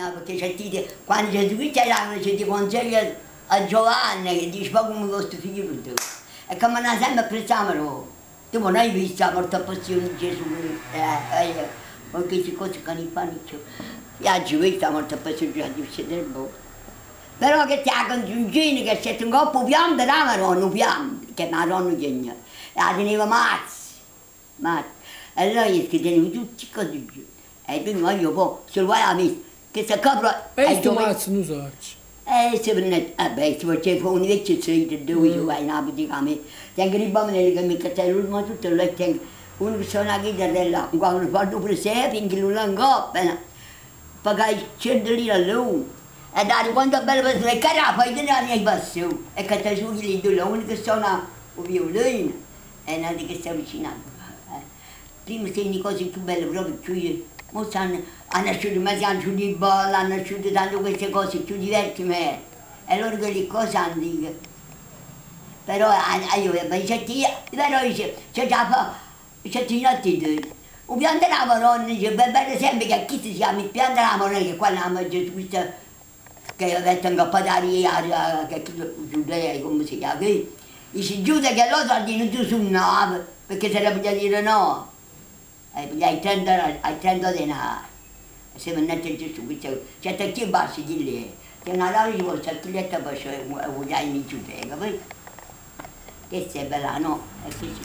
Perché c'è chi quando Gesù Cristo era c'è ti consiglia a Giovanni che dice: "Ma come vostro figlio tutto". E come sempre apprezziamo, tu non hai visto la morte passione di Gesù, ma queste cose che non fanno più. Io ho visto la morte passione di Gesù, boh. Però che c'è la canzoncina che c'è un coppo pianto, la non pianto, che Madonna genio. E la teneva mazzi, mazzi. E allora io che tenevo tutti così giù. E tu io poi, se lo vai a me, che se copro. E sto mazzo non so. Se ne, eh beh, se c'è un vecchio sei dove io vai in abiti a me. Tengo i bambini che mi cazzo ma tutto lo tengo. Uno che sono a chitarra, quando fanno presepe, in che non coppa. Pagai 100 lire all'uno. E dare quanto bello per le cara, poi te ne hai basso. E che te su lì due, uno che suona il violino e un altro che sta avvicinando. Prima sono le cose più belle, proprio più. Mo hanno, hanno asciutto, ma si hanno asciutto i bolle, hanno asciutto tante queste cose più divertimento. E loro quelle cose antiche. Però io però dice, c'è già fa, c'è ti un pianto della Madonna, dice, beh, per esempio che chi si chiama il pianto della Madonna, che qua la Gesù Cristo, che avete ingappato che giudei, come si chiama, dice Giuda che loro hanno tu su nave, perché sarebbe dire no. E ai 30, ai 30 denari. Se venette Gesù Cristo, c'è chi basta di lì. C'è una laurea di volta, chi letta poi, vogliamo in giudei, capito? Che è bella, no? E che si